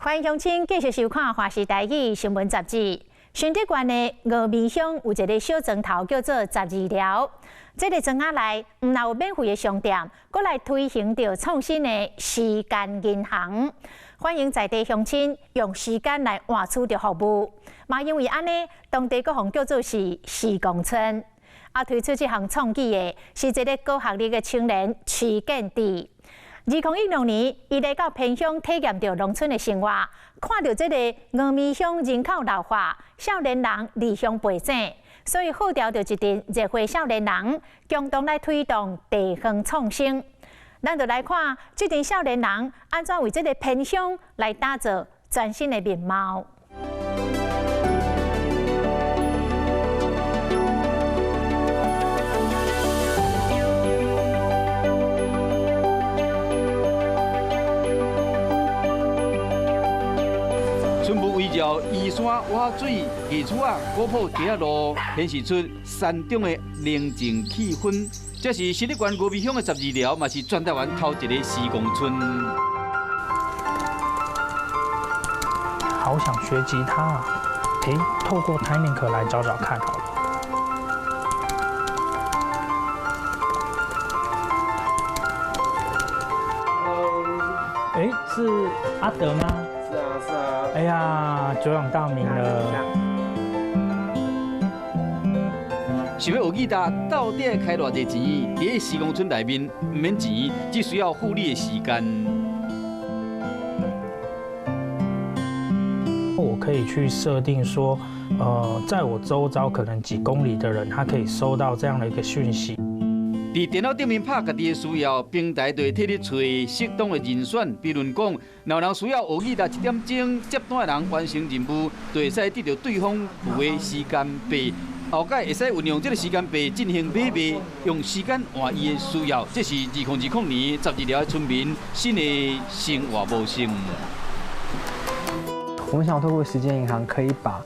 歡迎鄉親繼續收看《華視台語新聞雜誌》。順德縣的峨眉鄉有一个小莊頭叫做十二寮，這个莊仔內毋但有免費的商店，閣來推行著創新的時間銀行，歡迎在地鄉親用時間來換取著服務。嘛因為按呢，當地閣予叫做是時光村。啊，推出這項創舉的是一个高學歷的青年徐建志。2016年，伊來到偏鄉體驗著農村的生活，看著這个峨眉鄉人口老化，少年人離鄉背井，所以號召著一陣熱血少年人，共同來推動地方創生。咱就來看這陣少年人按怎為這个偏鄉來打造全新的面貌。全部圍繞依山挖水、藝厝仔、古樸街仔路，顯示出山中的寧靜氣氛。這是新竹縣峨眉鄉的十二寮，嘛是全台灣頭一个時光村。好想學吉他啊！欸，透過 Timelink 來找找看好了。欸，是阿德嗎？是啊，是啊。哎呀，久仰大名了。想欲學吉他，到底愛開偌濟錢？佇個時光村內面，毋免錢，只需要付你的時間。我可以去設定說，在我周遭可能幾公里的人，他可以收到這樣的一個訊息。佇電腦頂面拍家己的需要，平台就會替你揣適當的人選。比如講，若有人需要學吉他一點鐘，接單的人完成任務，就會使得著對方付的時間幣。後擺會使運用這个時間幣進行買賣，用時間換伊的需要。這是2020年十二寮的村民新的生活模式。我們想透過時間銀行，可以把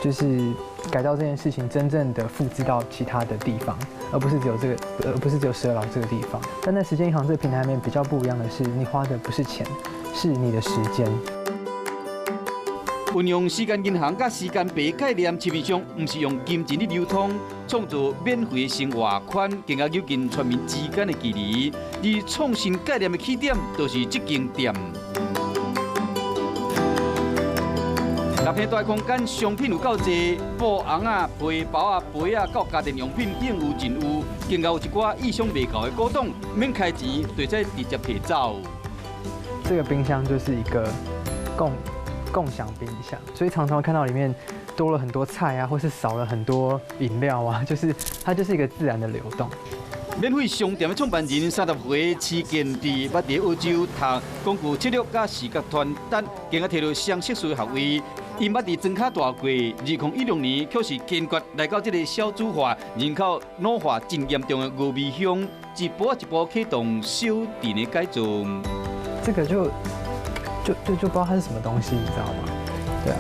就是改造這件事情真正的複製到其他的地方，而不是只有這個，而不是只有十二寮這個地方。但在時間銀行這個平台裡面比較不一樣的是，你花的不是錢，是你的時間。運用時間銀行佮時間幣概念，市面上毋是用金錢咧流通，創造免費的生活圈，更加接近全民之間的距離。而創新概念的起點，就是這間店。六坪大空間，商品有夠濟，布尪仔、皮包啊、杯仔，到家電用品應有盡有，更加有一寡意想袂到的古董，免開錢就會使直接提走。這個冰箱就是一個共享冰箱，所以常常看到裡面多了很多菜啊，或是少了很多飲料啊，就是它就是一個自然的流動。免費商店的創辦人30歲徐建志，捌佇澳洲讀廣告策略佮視覺傳達，更加提著雙碩士學位。𪜶捌佇莊跤大過，2016年卻是堅決來到這个少子化、人口老化真嚴重的峨眉鄉，一步一步啟動小鎮的改造。這個就不知道它是什麼東西，你知道嗎？對啊，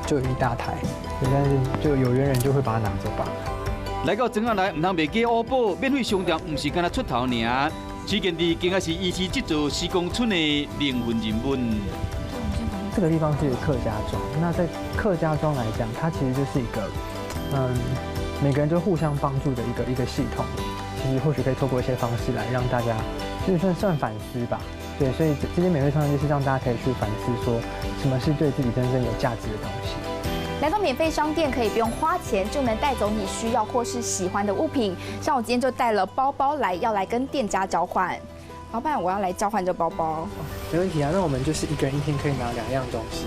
就一大台，但是就有緣人就會把它拿走吧。來到莊仔內，毋通袂記烏寶，免費商店毋是干焦出頭爾，徐建志更加是伊是這座時光村的靈魂人物。這個地方是一個客家莊，那在客家莊來講，它其實就是一個，每個人都互相幫助的一個系統。其實或許可以透過一些方式來讓大家，就算反思吧。對，所以這間免費商店就是讓大家可以去反思，說什麼是對自己真正有價值的東西。來到免費商店，可以不用花錢就能帶走你需要或是喜歡的物品。像我今天就帶了包包來，要來跟店家交換。老闆，我要來交換這包包。沒問題啊，那我們就是一個人一天可以拿兩樣東西。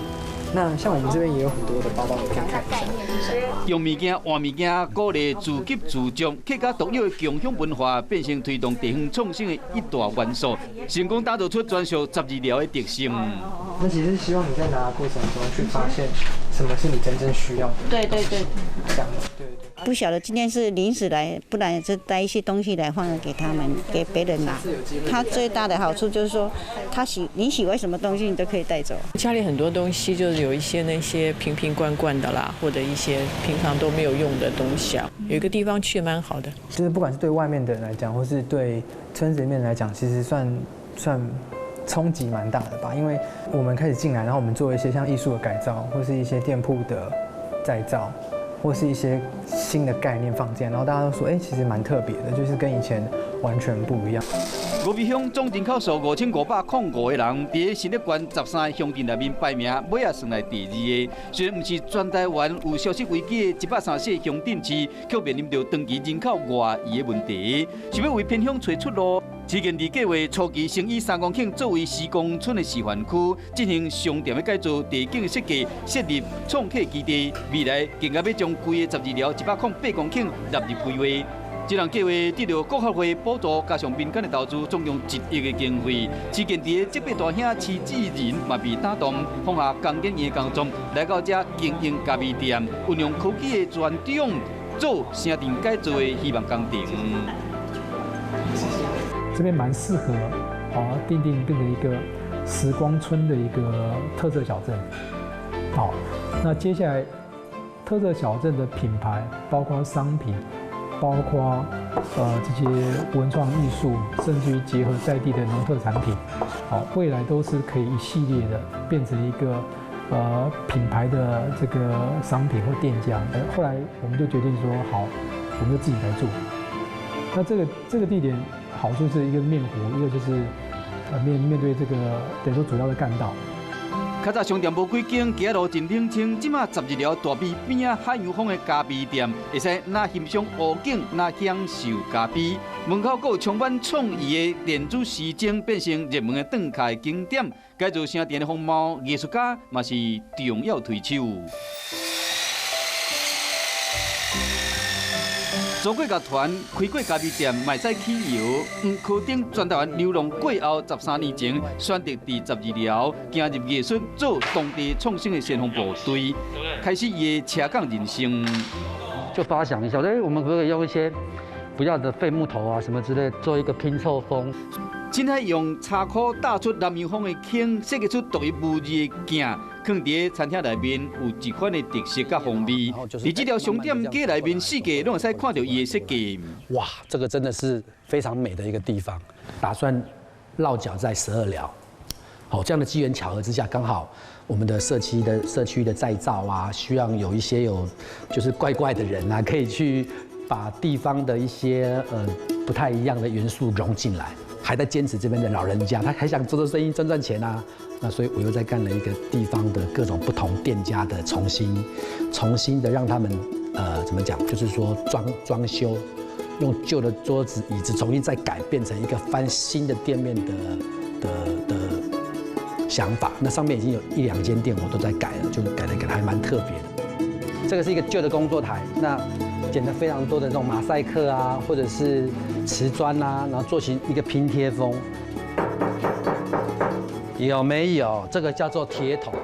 那像我們這邊也有很多的包包，你可以看一下。用物件換物件，鼓勵自給自足，客家獨有的共享文化，變成推動地方創新的一大元素，成功打造出專屬十二寮的特色。那其實希望你在拿的過程中去發現什麼是你真正需要的。對對對，這樣對對。不曉得今天是臨時來，不然就帶一些東西來放給他們，給別人拿。他最大的好處就是說，你喜歡什麼東西，你都可以帶走。家裡很多東西就是有一些那些瓶瓶罐罐的啦，或者一些平常都沒有用的東西啊，有一個地方去蠻好的。就是不管是對外面的人來講，或是對村子裡面來講，其實算衝擊蠻大的吧，因為我們開始進來，然後我們做一些像藝術的改造，或是一些店鋪的再造，或是一些新的概念放進來，然後大家都說，哎，其實蠻特別的，就是跟以前完全不一樣。峨眉鄉總人口數5505個人，佇新竹縣13個鄉鎮內面排名尾仔算來第二个。雖然毋是全台灣有消失危機的134個鄉鎮市，卻面臨著長期人口外移的問題。想欲為偏鄉揣出路，市建地計劃初期先以3公頃作為時光村的示範區，進行商店的改造、地景的設計、設立創客基地。未來更加欲將規个12寮108公頃納入規劃。這項計劃得到國合會補助，加上民間的投資，總共1億的經費。市建地的這輩大兄施志仁嘛被打動，放下工研院的工作，來到這經營咖啡店，運用科技的專長，做城鎮改造的希望工程。這邊蠻適合，哦，定定變成一個時光村的一個特色小鎮。好，那接下來特色小鎮的品牌，包括商品。包括這些文創藝術，甚至於結合在地的農特產品，好，未來都是可以一系列的變成一個品牌的這個商品或店家。後來我們就決定說，好，我們就自己來做。那這個地點好處是一個面湖，一個就是面對這個等於說主要的幹道。較早商店無幾間，街仔路真冷清。這馬12寮大埤邊仔海洋風的咖啡店，會使若欣賞湖景，若享受咖啡。門口閣有充滿創意的電子時鐘，變成熱門的轉卡景點。改造城鎮的風貌，藝術家嘛是重要推手。祖國樂團開過咖啡店，嘛會使起搖。黃科頂全台灣流浪過後，13年前選擇佇12寮行入藝術，做當地創新的先鋒部隊，開始伊的斜槓人生。就發想一下，哎，我們可不可以用一些不要的廢木頭啊，什麼之類，做一個拼湊風？真愛用柴箍搭出南洋風的坑，設計出獨一無二的鏡，囥佇餐廳內面有一款的特色佮風味。佇這條商店街內面，四界攏會使看著伊的設計。哇，這個真的是非常美的一個地方。打算落腳在12寮，好，這樣的機緣巧合之下，剛好我們的社區的再造啊，需要有一些有就是怪怪的人啊，可以去把地方的一些不太一樣的元素融進來。還在堅持這邊的老人家，他還想做做生意賺賺錢啊。那所以我又在幹了一個地方的各種不同店家的重新的讓他們怎麼講，就是說裝修，用舊的桌子椅子重新再改變成一個翻新的店面的想法。那上面已經有一兩間店我都在改了，就改的改的還蠻特別的。這個是一個舊的工作台，那剪了非常多的這種馬賽克啊，或者是瓷磚啊，然後做成一個拼貼風，有沒有？這個叫做鐵桶。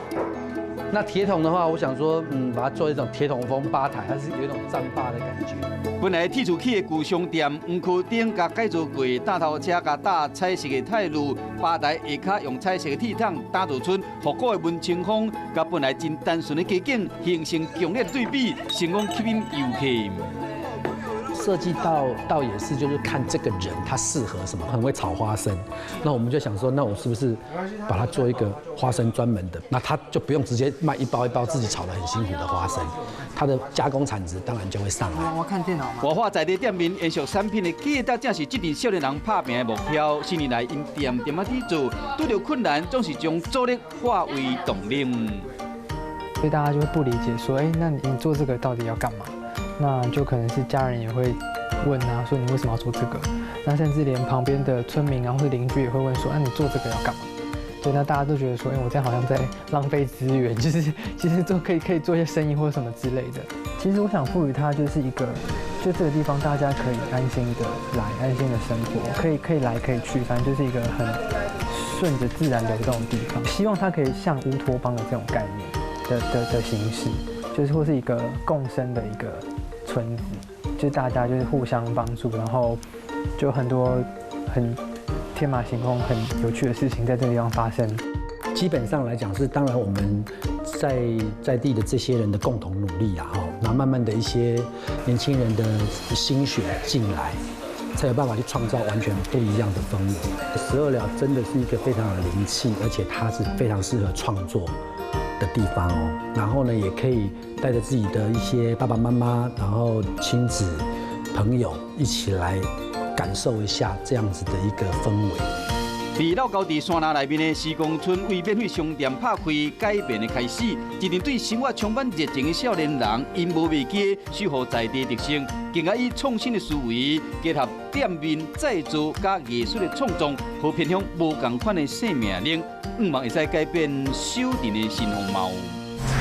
那鐵桶的話，我想說，把它做一種鐵桶風吧台，它是有一種戰壩的感覺。本來鐵厝起的舊商店，黃科頂共改造過，搭頭車共搭彩色的泰路，吧台下跤用彩色的鐵桶打造出復古的文青風，佮本來真單純的街景形成強烈對比，成功吸引遊客。設計倒也是，就是看這個人他適合什麼，很會炒花生。那我們就想說，那我是不是把它做一個花生專門的？那他就不用直接賣一包一包自己炒得很辛苦的花生，它的加工產值當然就會上來。我看電腦嗎？活化在地店面延續產品的價值，正是這陣少年人拍拚的目標。四年來，𪜶恬恬仔佇做，拄著困難總是將阻力化為動力。所以大家就會不理解，說，哎，那你做這個到底要幹嘛？那就可能是家人也會問啊，說你為什麼要做這個？那甚至連旁邊的村民啊，或是鄰居也會問說，啊，你做這個要幹嘛？對，那大家都覺得說，哎，我這樣好像在浪費資源，就是其實做可以做一些生意或者什麼之類的。其實我想賦予它就是一個，就這個地方大家可以安心的來，安心的生活，可以來可以去，反正就是一個很順着自然流動的地方。希望它可以像烏托邦的這種概念的形式，就是或是一個共生的一個村子，就大家就是互相幫助，然後就很多很天馬行空、很有趣的事情在這個地方發生。基本上來講是，當然我們在地的這些人的共同努力啊，哈，然後慢慢的一些年輕人的心血進來，才有辦法去創造完全不一樣的氛圍。十二寮真的是一個非常有靈氣，而且它是非常適合創作的地方哦。然後呢，也可以帶着自己的一些爸爸媽媽，然後親子朋友一起來感受一下這樣子的一個氛圍。佇老高佇山林內面的時光村，為免費商店拍開改變的開始，一陣對生活充滿熱情的少年人，𪜶無袂記守護在地特色，更加以創新的思維，結合店面再造佮藝術的創作，予偏鄉無仝款的生命力，向望會使改變小鎮的新風貌。